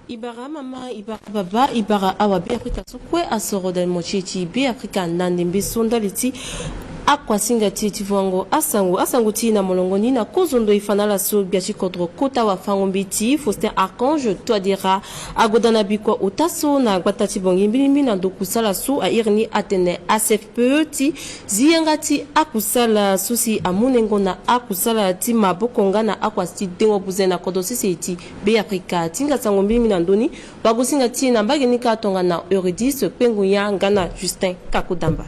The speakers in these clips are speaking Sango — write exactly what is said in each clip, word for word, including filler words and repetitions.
E bara mama, e bara baba, e bara awa Beafrika so kue asoro dali mo ti e ti Beafrika na ndembe so ndali ti akuasinga ti e ti voango asango. Asango ti e na molongo ni na kozo ndo e fa na ala so gbia ti kodro kota wafango-mbeti Faustin Archange Touadéra agoda na bikua ota so na gbata ti Bangui mbilimbi na ndo kusala so a iri ni atene A C F P E ti zi yanga ti akusala so si amu nengo na akusala ti maboko nga na akua ti dengo buze na kodro sese ti Beafrika. Ti hinga sango mbilimbi na ndö ni, wagosinga ti e na mbage ni kâ tongana Eurydice Kpengunya nga na Justin Kakudamba.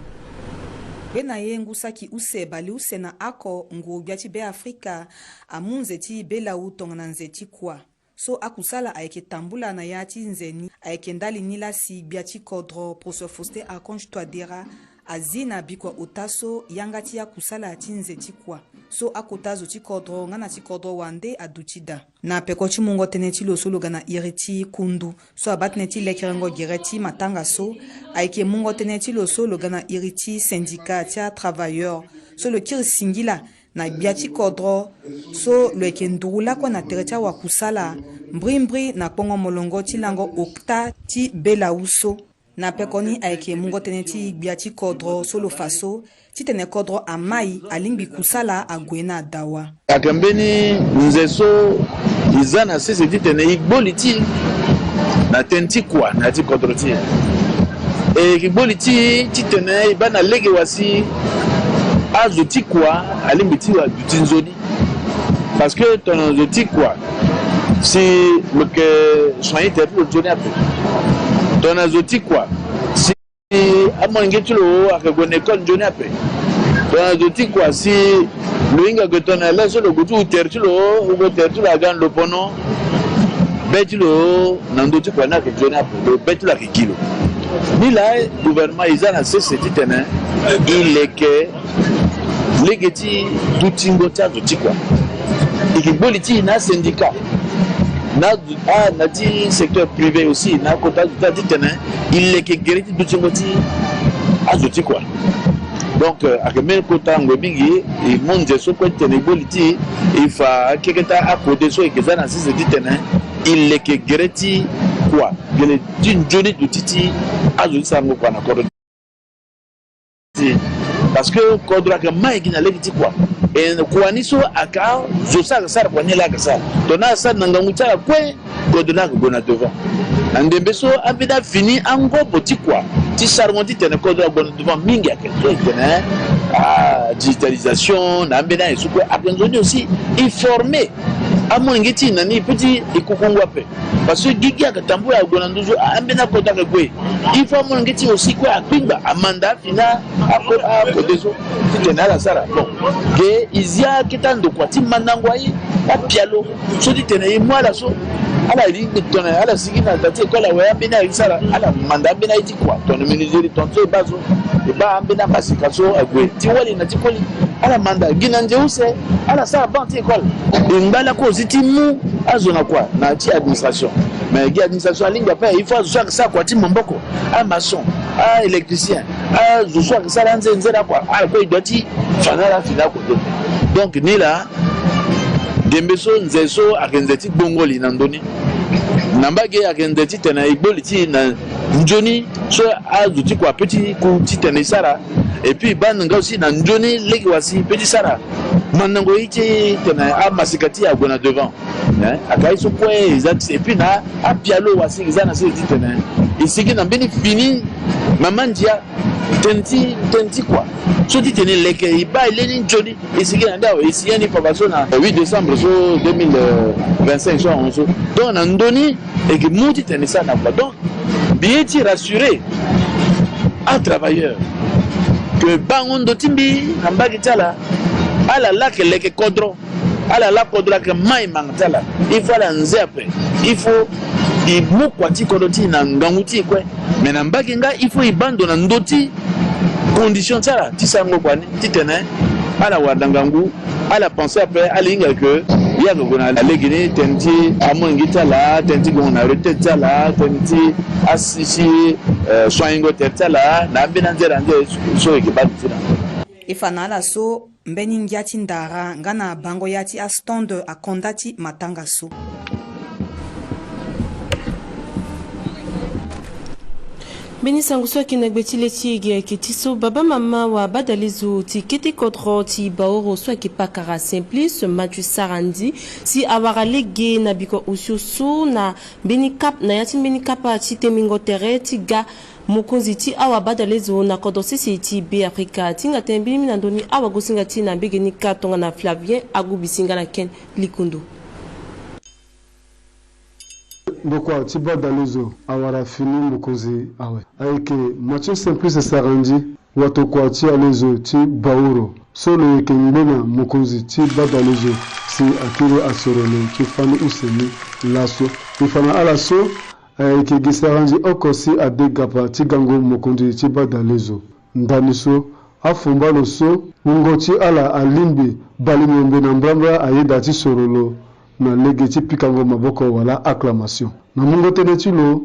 Gbe na ye ngu saki use bale use na oko, nguru gbia ti Beafrika amu nze ti belawu tongana nze ti kua. So akusala ayeke tambula na ya ti nze ni, ayeke ndali ni laa si gbia ti kodro Professeur Faustin Archange Touadéra azi na bikua ota so yanga ti akusala ti nze ti kua so akota zo ti kodro nga na ti kodro wande aduti daa. Na peko ti mungo tënë ti lo so lo ga na iri ti kundu so abaa tënë ti lekerengo gere ti matanga so, ayeke mungo tënë ti lo so lo ga na iri ti syndicat ti atravailleur so lo kiri singila na gbia ti kodro so lo yeke nduru lakue na tere ti awakusala mbrimbri na kpongo molongo ti lango ota ti belawu so. Na pekoni ayeke mungo tënë ti gbia ti kodro so lo fa so titene kodro amai alingbi kusala ague na dawa. Ayeke mbeni nze so e za na sese titene e gbo li ti e na tënë ti kua na ya ti kodro ti e. E yeke gbo li ti e titene e baa na lege wa si azo ti kua alingbi ti wa duti nzoni. Parce que tongana zo ti kua si lo yeke soigner tere ti lo nzoni ape. Tongana zo ti kua si amolenge ti lo ayeke gue na école nzoni ape. Tongana zo ti kua si lo hinga gue tongana le so lo gue ti hu tere ti lo, hu gue tere ti lo aga na lo pono, be ti lo na ndö ti kua ni ayeke nzoni ape, lo be ti lo ayeke gi lo. Ni laa gouvernement e za na sese titene e leke lege ti dutingo ti azo ti kua. E yeke gbo li ti e na asyndicat na, ah, na ti secteur privé aussi, na akota azo ti ala titene e leke gere ti dutingo ti azo ti kua. Donc, euh, ayeke mbeni kota ngoi mingi, e mu nze so kue titene e gbo li ti e, e fa akeke ti akode so e yeke za na sese titene e leke gere ti kua, gere ti nzoni duti ti azo ti sarango kua na kodro. Parce que kodro ayeke mai gi na lege ti kua. E kua ni so aka zo so ayeke sara kua ni laa ayeke sara. Tongana ala sara na ngangu ti ala kue, kodro ni ayeke gue na devant. Na ndembe so ambeni afini angobo ti kua ti sarango titene kodro ague na devant mingi ayeke so e tene, ah, digitalisation na ambeni aye so kue ayeke nzoni aussi. E former amolenge ti e na ni e peut ti e kukungu ape. Parce que gigi ayeke tambula ague na nduzu, ambeni akodro ayeke gue. Il faut amolenge ti e aussi kue akpingba amanda afini akode so titene ala sara. Bon, ge e zia akete andokua ti mandango aye, apialo so titene e mu ala so ala lingbi tongana ala sigi na da ti école awe ambeni aye ti sara, ala manda ambeni aye ti kua tongana menuiserie, tongana so e baa so e baa ambeni amasika so ague ti wali na ti koli. Ala manda gi na nze use, ala sara banc ti école. E ngba lakue aussi ti mu azo na kua na ti administration. Mais gi administration alingbi ape, il faut azo so ayeke sara kua ti maboko, amaçon, aélectricien, azo so ayeke sara anze nzere akua, ala kue e doit ti fa na ala fini akua. Donc ni laa ndembe so nze so ayeke nze ti gbongo li na ndö ni. Na mbage ayeke nze titene e gbo li ti e na nzoni so azo ti kua apeut ti ku titene e sara. Et puis e baa na nga aussi na nzoni lege wa si e peut ti sara mandango ye ti tene amasika ti e ague na devant. Hein? Aka ye so kue e za ti, et puis na apialo wa si e za na sese titene e sigi na mbeni fini mama ndia tënë ti, tënë ti kua so titene e leke e baa e leni nzoni. E sigi na nda awe, e sigi ni papa so na huit décembre so deux mille vingt-cinq so ahon so. Donc na ndö ni e yeke mu titene e sara na kua. Donc mbi ye ti rassurer atravailleur que bango ndo ti mbi na mbage ti ala, ala laa ayeke leke kodro, ala laa kodro ayeke mai manga ti ala. Il faut ala nze ape. Il faut e mu kua ti kodro ti e na ngangu ti e kue. Mais na mbage nga il faut e baa ndo na ndö ti condition ti ala ti sarango kua ni titene ala wara na ngangu. Ala pense ape, ala hinga que e yeke gue na lege ni, tënë ti amolenge ti ala, tënë ti gongo na retraite ti ala, tënë ti asi ti, euh, soignengo tere ti ala na ambeni anzere anzere so e yeke baa ndo ti na. E fa na ala so mbeni ngia ti ndara nga na bango ya ti astand akonda ti matanga so. Mbeni sango so ayeke na gbe ti le ti e ge ayeke ti so baba mama wabadalezo ti kete kodro ti Baoro so ayeke pakara Simplice Mathieu Sarandji si awara lege na biko osio so na mbeni kap na ya ti mbeni kapa ti temingo tere ti ga mokonzi ti awabadalezo na kodro sese ti Be Afrika. Ti hinga tënë mbeni mingi na ndö ni awagosinga ti e na mbege ni ka tongana Flavien Agubisinga na Ken Likundo. Ndokua ti badalezo awara fini mokonzi awe. Ayeke Mathieu Simplice Sarandji, watokua ti alezo ti Baoro so lo yeke ngbena mokonzi ti badalezo si akiri asoro lo ti fani use ni laso. E fa na ala so ayeke gi Sarandji oko si ade gapa ti gango mokonzi ti badalezo. Ndani so afumba lo so wungo ti ala alingbi balenyombe na mbrambra ayeda ti soro lo na lege ti pikango maboko wala acclamation. Na mungo tënë ti lo,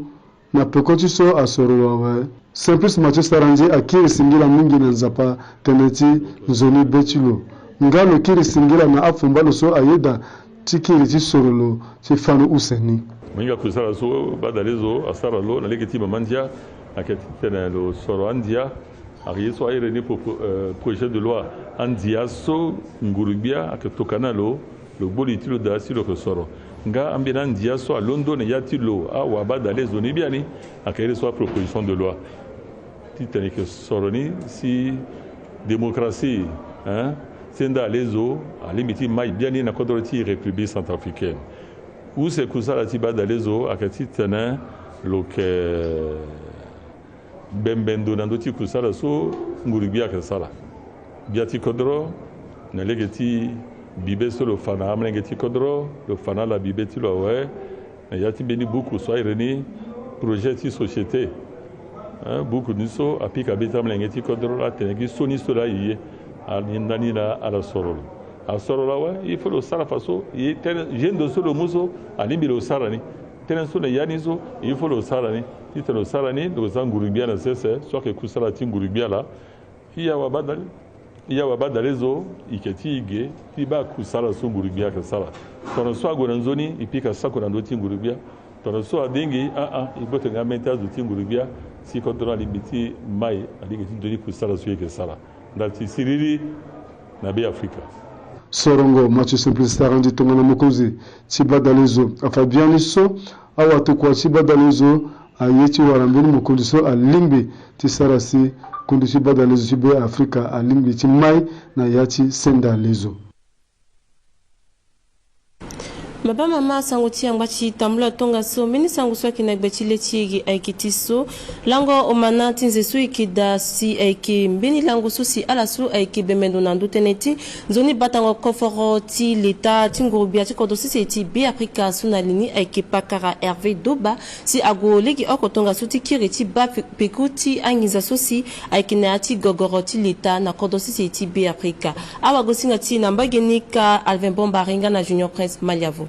na peko ti so asoro lo awe, Simplice Mathieu Sarandji akiri singila mingi na Nzapa tënë ti nzoni be ti lo. Nga lo kiri singila na afumba lo so ayeda ti kiri ti soro lo ti fani use ni. Mo hinga kusala so badalezo asara lo na lege ti mama ndia, ayeke titene lo soro andia. Ayeke ye so airi ni pro-, pro-, euh, projet de loi andia so nguru-gbia ayeke tokua na lo, lo gbu li ti lo daa si lo yeke soro. Nga ambeni andia so alondo na ya ti lo awabadalezo ni biani, ayeke iri so aproposition de loi titene e yeke soro ni si démocratie, hein, senda alezo alingbi ti mai biani na kodro ti République centrafricaine. Use kusala ti badalezo ayeke titene lo yeke bembe ndo na ndö ti kusala so nguru-gbia ayeke sara. Gbia ti kodro, na lege ti bibe so lo fa na amolenge ti kodro, lo fa na ala bibe ti lo awe, na ya ti mbeni buku so airi ni projet ti société. Hein, buku ni so apika be ti amolenge ti kodro atene gi so ni so laa e ye. Ani ndani laa ala soro lo. Asoro lo awe, il faut lo sara fa so, e tënë, gendo so lo mu so, alingbi lo sara ni. Tënë so na ya ni so, il faut lo sara ni. Titene lo sara ni, lo za nguru-gbia na sese, so ayeke kusala ti nguru-gbia laa. E ya wabadale, e ya wabadalezo, e yeke ti e ge ti baa kusala so nguru-gbia ayeke sara. Tongana so ague na nzoni, e pika sako na ndö ti nguru-gbia. Tongana so adengi, ah ah, e gboto nga mê ti azo ti nguru-gbia, si kodro alingbi ti mai, alingbi ti nzoni kusala so e yeke sara. Ndali ti siriri na Be Afrika. Sorongo Mathieu Simplice Sarandji tongana mokonzi ti badalezo afa biani so awatokua ti badalezo aye ti wara mbeni mokonzi so alingbi ti sara si kundu ti badalezo ti Be Afrika alingbi ti mai na ya ti senda lezo. Baba mama, sango ti yangba ti tambula tongaso. Mbeni sango so ayeke na gbe ti le ti e ge ayeke ti so lango omana ti nze so e yeke daa si ayeke mbeni lango so si ala so ayeke bembe ndo na ndö tënë ti nzoni batango koforo ti leta ti nguru-gbia ti kodro sese ti Be Afrika so na li ni ayeke pakara Hervé Doba si ague legeoko tongaso ti kiri ti baa pe-, peko ti anginza so si ayeke na ya ti gogoro ti leta na kodro sese ti Be Afrika. Awagosinga ti e na mbage ni ka Alvin Bombari nga na Junior Prince Maliavo.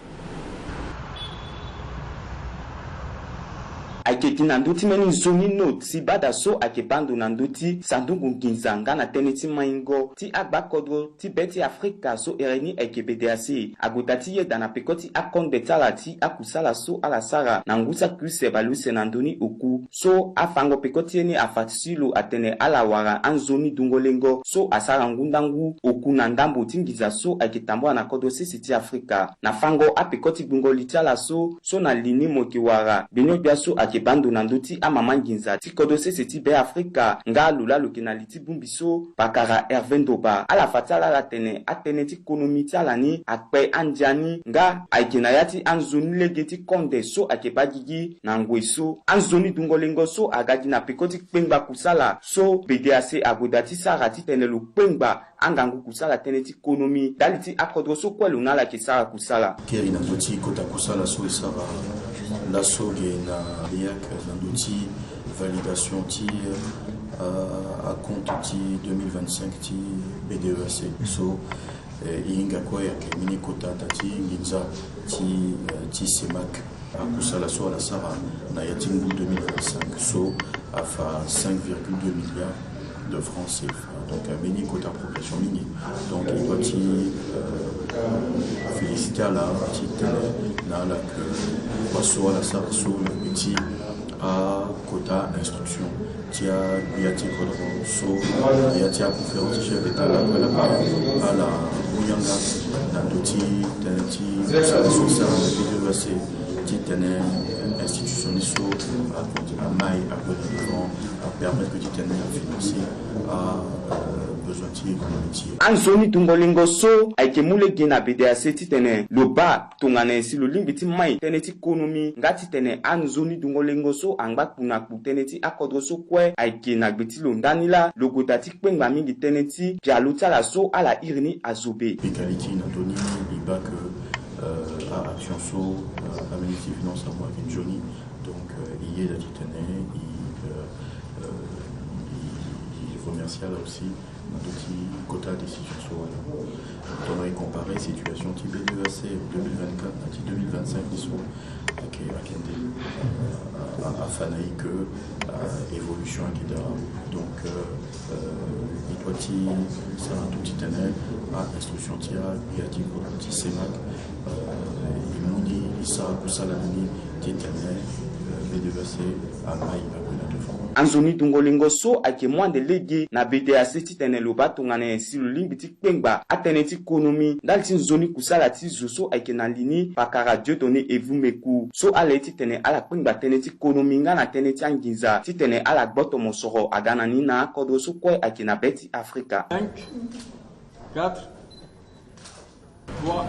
Ayeke gi na ndö ti mbeni nzoni note si bada so ayeke baa ndo na ndö ti sanduku nginza nga na tënë ti maingo ti agbakodro ti be ti Afrika so ere ni ayeke B D A C ague daa ti yeda na peko ti akondre ti ala ti akusala so ala sara na ngu saki use bale use na ndö ni oku. So afango peko ti ye ni afa ti lo atene ala wara anzoni dungo lengo so asara ngu ndangu oku na ndambo ti nginza so ayeke tambula na kodro sese ti Afrika. Na fango apeko ti gbungo li ti ala so, so na li ni mo yeke wara mbeni ogbia so ayeke baa ndo na ndö ti amama nginza ti kodro sese ti Be Afrika nga lo laa lo yeke na li ti bongbi so pakara Hervé Ndoba. Ala fa ti ala ala tene atënë ti konomi ti ala ni akpe andia ni nga ayeke na ya ti anzoni lege ti konde so ayeke baa gigi na ngoi so. Anzoni dungo lengo so aga gi na peko ti kpengba kusala so B D A C ague daa ti sara titene lo kpengba angangu kusala tënë ti konomi ndali ti akodro so kue lo na ala yeke sara kusala. Kiri na ndö ti kota kusala so e sara laso ge na B I A C na ndö ti validation ti, euh, acompte ti deux mille vingt-cinq ti B D E A C. So, euh, e hinga kue ayeke mbeni kota daa ti nginza ti, euh, ti CEMAC. Akusala so ala sara na ya ti ngu deux mille vingt-cinq so afa cinq virgule deux milliards de francs C F A. Donc, euh, mbeni kota progression mingi. Donc, e doit ti, euh, féliciter ala titene na ala ke kua so ala sara so na gbe ti Akota instruction ti agbia ti kodro so na ya ti aconférence ti chef d'état lakue lakue ala mu yanga na ndö ti tënë ti kusala so asara na B D E A C titene institution ni so amai ague na devant apermettre que titene afinancer a besoin ti économie ti e. Anzoni dungo lengo so ayeke mu lege na B D E A C titene lo baa tongana nyen si lo lingbi ti mai tënë ti konomi nga titene anzoni dungo lengo so angba kpu na kpu tënë ti akodro so kue ayeke na gbe ti lo ndani laa lo gue daa ti kpengba mingi tënë ti pialo ti ala so ala iri ni azo be. Mbi kaliki na ndö ni mbi baa ke, euh, a action so, euh, aministre ti finance amu ayeke nzoni. Donc, euh, e yeda titene e, euh, euh, e, e remercie ala aussi na ndö ti kota décision so wala. Tongana e comparer situation ti B D E A C deux mille vingt-quatre na ti deux mille vingt-cinq ni so ayeke, ayeke nde, euh, a, a, afa na e ke, euh, évolution ayeke daa. Donc, euh, euh, e doit ti sara na ndö titene a instruction ti agbia ti kodro ti CEMAC, euh, e mu ni e sara kusala na ni titene, euh, B D E A C amai ague na devant. Anzoni dungo lengo so ayeke mu ande lege na B D E A C titene lo baa tongana nyen si lo lingbi ti kpengba atënë ti konomi ndali ti nzoni kusala ti zo so ayeke na li ni, pakara Dieudonné Evumeku so ala ye titene ala kpengba tënë ti konomi nga na tënë ti anginza titene ala gboto mosoro aga na ni na akodro so kue ayeke na be ti Afrika. Cinq, quatre, trois.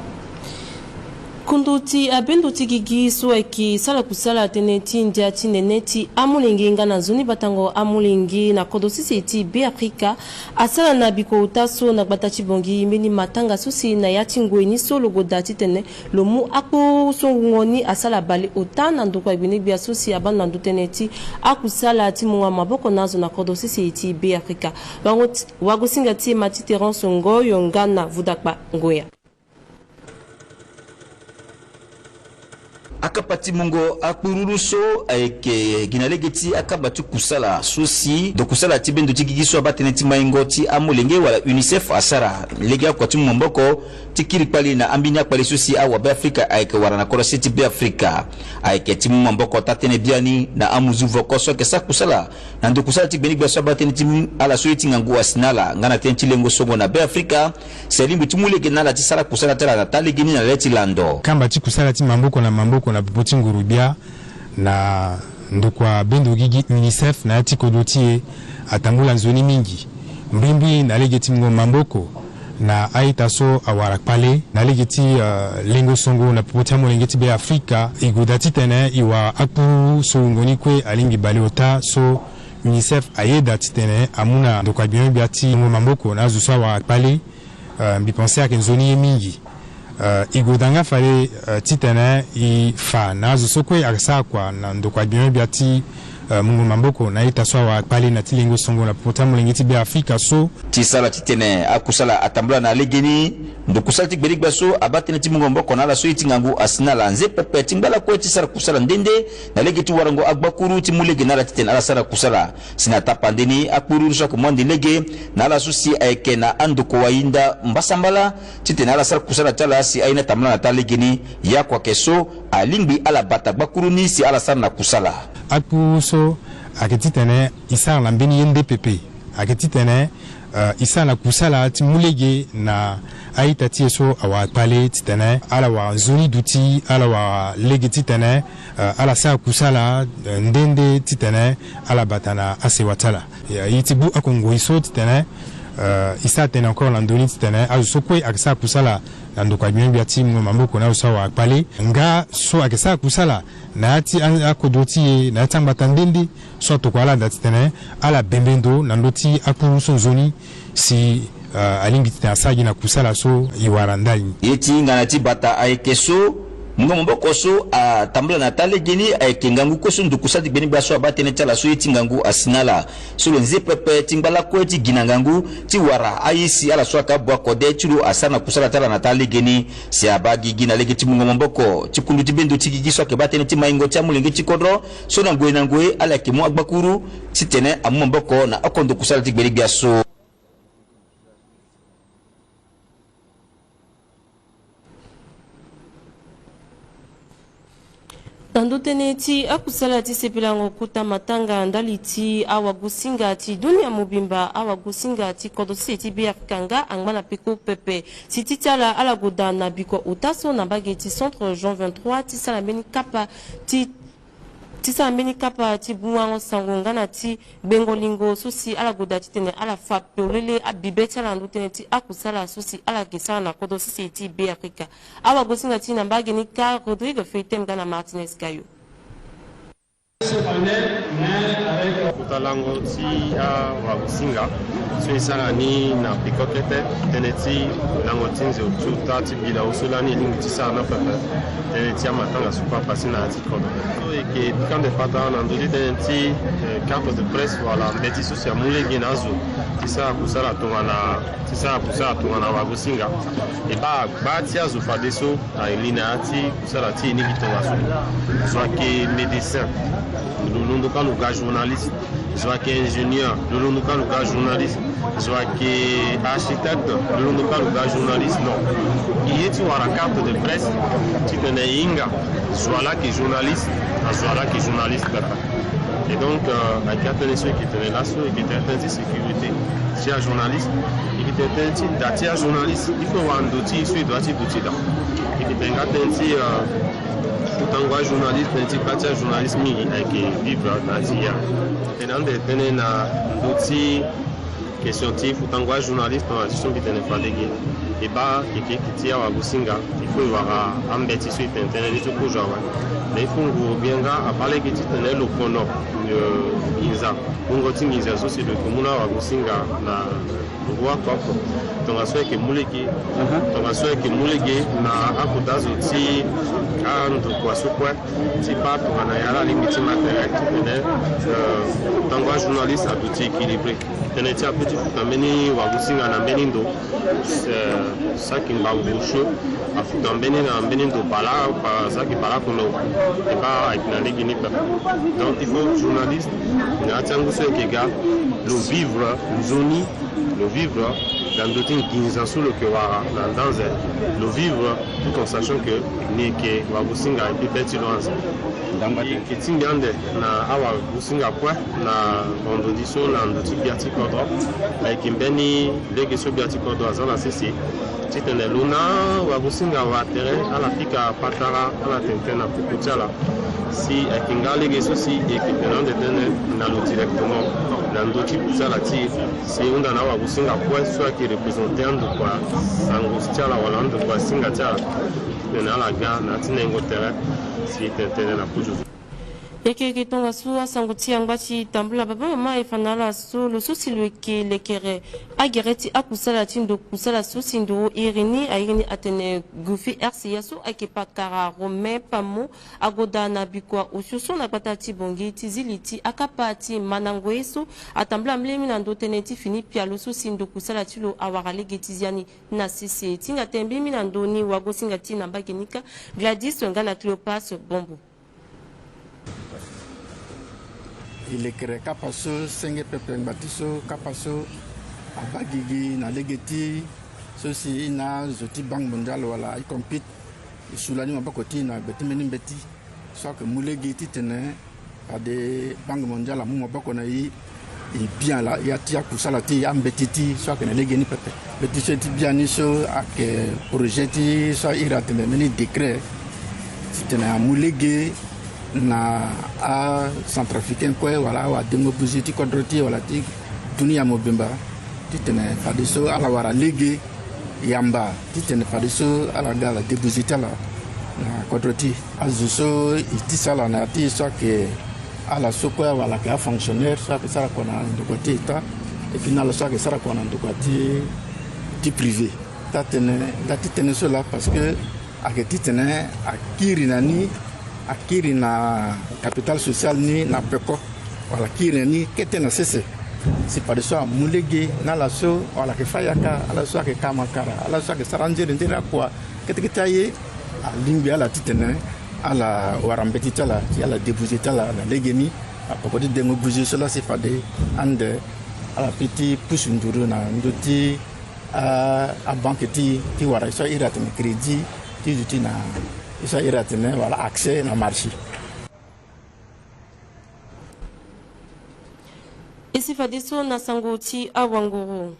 Kundu ti abendo ti gigi so ayeke sara kusala tënë ti ndia ti nene ti amolenge nga na nzoni batango amolenge na kodro sese ti Beafrika asara na bikota so na gbata ti Bangui mbeni matanga so si na ya ti ngoi ni so lo goda titene lo mu akpo so wungo ni asara bale ota na ndokua gbenegbia so si abaa na ndo tënë ti akusala ti mungo maboko na azo na kodro sese ti Beafrika. Wango ti Wagosinga ti e ma ti Terence Ngoyo nga na Vudakpa Ngoya. Akapa ti mungo akpururu so ayeke gi na lege ti akamba ti kusala so si ndo kusala ti bendo ti gigi so abaa tënë ti maingo ti amolenge wala UNICEF asara lege akua ti mu maboko ti kiri kpali na ambeni akpale so si awabeafrika ayeke wara na kodro se ti Beafrika. Ayeke ti mu maboko taa-tënë biani na amuzu voko so ayeke sara kusala na ndo kusala ti gbenegbia so abaa tënë ti ala so ye ti ngangu asi na ala nga na tënë ti lengo songo na Beafrika. Si alingbi ti mu lege na ala ti sara kusala ti ala na taa legeni na le ti lando. Kamba ti kusala ti maboko na maboko na popo ti nguru-gbia na ndokua bendo gigi UNICEF na ya ti kodro ti e atambula nzoni mingi. Mbrimbri na lege ti mungo maboko na a-ita so awara kpale na lege ti, euh, lengo songo na popo ti amolenge ti Beafrika. E goda titene e wara akpuru so wungo ni kue alingbi bale ota so UNICEF ayeda titene amu na ndokua gbia gbia ti mungo maboko na azo so awara kpale. Euh, mbi pense ayeke nzoni ye mingi. Euh, e goda nga fade, euh, titene e fa na azo so kue ayeke sara kua na ndokua gbia gbia ti, euh, mungo maboko na a-ita so awara kpale na ti lengo songo na popo ti amolenge ti Beafrika so. Ti sara titene akusala atambula na legeni, ndo kusala ti gbenegbia so abaa tënë ti mungo maboko na ala so ye ti ngangu asi na ala nze pepe ti ngba lakue ti sara kusala nde nde na lege ti warango agbakuru ti mu lege na ala titene ala sara kusala. Si na tapande ni akpururu so ayeke mu ande lege na ala so si ayeke na andoko wayinda mbasambala titene ala sara kusala ti ala si aye ni atambula na taa legeni. Ye akua yeke so alingbi ala bata gbakuru ni si ala sara na kusala. Akpururu so ayeke titene e sara na mbeni ye nde pepe. Ayeke titene, euh, e sara na kusala ti mu lege na a-ita ti e so awara kpale titene ala wara nzoni duti, ala wara lege titene, euh, ala sara kusala, euh, nde nde titene ala bata na asewa ti ala. Ya, e ti bu oko ngoi so titene, euh, e sara tënë encore na ndö ni titene azo so kue ayeke sara kusala na ndokua gbia gbia ti mungo maboko na azo so awara kpale nga so ayeke sara kusala na ya ti a-, akodro ti e na ya ti angbata nde nde so atokua ala daa titene ala bembe ndo na ndö ti akpuru so nzoni si, euh, alingbi titene asara gi na kusala so e wara ndali ni. Ye ti hinga na ti bata ayeke so mungo maboko so atambula na taa legeni ayeke ngangu kue so ndo kusala ti gbenegbia so abaa tënë ti ala so ye ti ngangu asi na ala so lo nze pepe ti ngba lakue ti gi na ngangu ti wara aye si ala so ayeke abua kode ti lo asara na kusala ti ala na taa legeni. Si abaa gigi na lege ti mungo maboko ti kundu ti bendo ti gigi so ayeke baa tënë ti maingo ti amolenge ti kodro so na ngoi na ngoi ala yeke mu agbakuru titene amu maboko na oko ndo kusala ti gbenegbia so. Na ndo tënë ti akusala ti sepelango kota matanga ndali ti awagosinga ti dunia mobimba, awagosinga ti kodro sese ti Beafrika nga angba na peko pepe. Si ti ti ala, ala goda na bikua ota so na mbage ti centre Jean vingt-trois ti sara mbeni kapa ti ti sara mbeni kapa ti bungango sango nga na ti gbengo lingo so si ala goda titene ala fa polele abibe ti ala na ndo tënë ti akusala so si ala yeke sara na kodro sese ti Beafrika. Awagosinga ti na mbage ni ka Rodrigue Feitem nga na Martinez Gayo. Kota lango ti awagosinga so e sara ni na peko kete, tënë ti lango ti nze oti ota ti bila oso lani e lingbi ti sara na pepe, tënë ti amatanga so kue apase na ya ti kodro. So e yeke pika ande patara na ndö ti tënë ti, eh, carte de presse wala mbeti so si amu lege na azo ti sara kusala tongana, ti sara kusala tongana wagosinga. E baa gba ti azo fadeso ali na ya ti kusala ti e ni gi tongaso. Zo ayeke médecin, lo londo kâ lo ga journaliste. Zo ayeke ingénieur, lo londo kâ lo ga journaliste. Zo ayeke architecte, lo londo kâ lo ga journaliste. Non. E ye ti wara carte de presse titene e hinga zo wa laa ayeke journaliste, na zo wa laa ayeke journaliste pepe. Et donc, euh, ayeke atënë so e yeke tene laso, e yeke tene tënë ti sécurité ti ajournaliste, e yeke tene tënë ti da ti ajournaliste. Il faut wara ndo ti e so e doit ti duti daa. E yeke tene nga tënë ti, euh, futango ajournaliste, tënë ti kpa ti ajournaliste mingi ayeke vivre na ya ti e awe. Tene ande tënë na ndö ti question ti futango ajournaliste, tongana ti so mbi tene fa lege. E baa yeke yeke ti awagosinga, il faut e wara ambeti so e tene tënë ni so kozo awe. Mais il faut nguru bien nga abaa lege titene lo kono, euh, nginza, wungo ti nginza so si lo yeke mu na awagosinga na ngu oko oko. Tongaso ayeke mu lege, tongaso ayeke mu lege na akota zo ti andokua so kue ti baa tongana ya ala alingbi ti ma tere titene, euh, tango ajournaliste aduti équilibré. Tënë ti ape ti futa mbeni wagosinga na mbeni ndo, euh, saki ngbangbu osio afuta mbeni na mbeni ndo bala, pa saki bala kono. E baa ayeke na lege ni pepe. Donc il faut journaliste na ya ti angu so ayeke ga, lo vivre nzoni, lo vivre na ndö ti nginza so lo yeke wara na ndanze, lo vivre tout en sachant que ni yeke wagosinga et puis be ti lo anze. Ndangba ti. E yeke tingbi ande na awagosinga kue na vendredi so na ndö ti gbia ti kodro. Ayeke mbeni lege so gbia ti kodro aza na sese titene lo na wagosinga wara tere ala pika patara, ala tene tënë na popo ti ala. Si ayeke nga lege so si e yeke tene ande tënë na lo directement na ndö ti kusala ti e, si e hunda na awagosinga kue so ayeke représenter andokua sango ti ala wala andokua singa ti ala, titene ala ga na ya ti nengo tere si e tene tënë na kozo. Yeke yeke tongaso asango ti yangba ti tambula baba mama e fa na ala so lo so si lo yeke lekere agere ti akusala ti ndo kusala so si ndo iri ni a iri ni atene Gufi R C A so ayeke pakara Romain Pamo agoda na bikua osio so na gbata ti Bangui ti zi li ti akapa ti mandango ye so atambula mbeni mingi na ndö tënë ti fini pialo so si ndo kusala ti lo awara lege ti zia ni na sese. Ti hinga tënë mbeni mingi na ndö ni wagosinga ti na mbage ni ka Gladys nga na Cléopas Bombo. E lekere kapa so senge pepe ngbati so kapa so abaa gigi na lege ti so si e na zo ti Banque Mondiale wala e compete, e su lani maboko ti e na gbe ti mbeni mbeti so ayeke mu lege titene fade Banque Mondiale amu maboko na e. E bian laa ya ti akusala ti e, ambeti ti e so ayeke na lege ni pepe. Mbeti so ti biani so ayeke projet ti so a iri atene mbeni décret titene amu lege na acentrafricain kue wala awadengo buzi ti kodro ti e wala ti dunia mobimba titene fadeso ala wara lege yamba titene fadeso ala ga ala de buzi ti ala na kodro ti e. Azo so e tisa ala na ya ti e so ayeke ala so kue wala ayeke afonctionnaire so ayeke sara kua na ndokua ti État, et puis na ala so ayeke sara kua na ndokua ti, ti privé. Taa tënë, nda ti tënë so laa parce que ayeke titene akiri na ni, akiri na capital social ni na peko, wala akiri na ni kete na sese. Si fadeso amu lege na ala so wala ayeke fâ yaka, ala so ayeke ka makara, ala so ayeke sara anzere nzere akua, kete kete aye, alingbi ala titene ala wara mbeti ti ala, ti ala de buzi ti ala na legeni. Apoko ti dengo buzi so laa si fade ande ala fâ ti pusu nduru na ndö ti, ah, abanke ti, ti wara e so a iri atene crédit, ti zo ti na e so a iri atene wala accès na marché. Si fadeso na sango ti awanguru.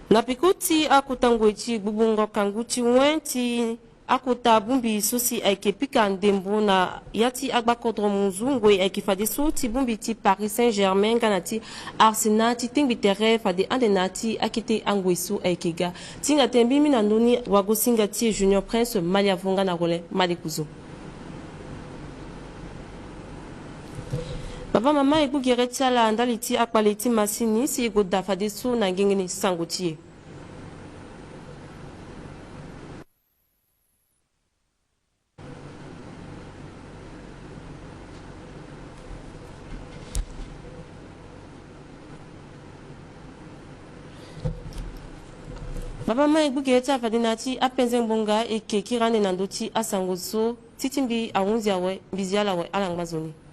Na peko ti akota ngoi ti gbubungo kangu ti wen ti akota bongbi so si ayeke pika ndembo na ya ti agbakodro munzu ngoi ayeke fadeso ti bongbi ti Paris Saint-Germain nga na ti Arsenal ti tengbi tere fade ande na ti akete angoi so ayeke ga. Ti hinga tënë mbi mbi na ndö ni wagosinga ti e Junior Prince Maliavo nga na Rollin Malekuzo. Baba mama e gbu gere ti ala ndali ti akpale ti masini si e gue daa fadeso na ngengeni sango ti e. Baba mama e gbu gere ti ala fade na ya ti apenze ngbonga e ke kiri ande na ndö ti asango so. Titi mbi ahunzi awe, mbi zi ala awe, ala ngba nzoni.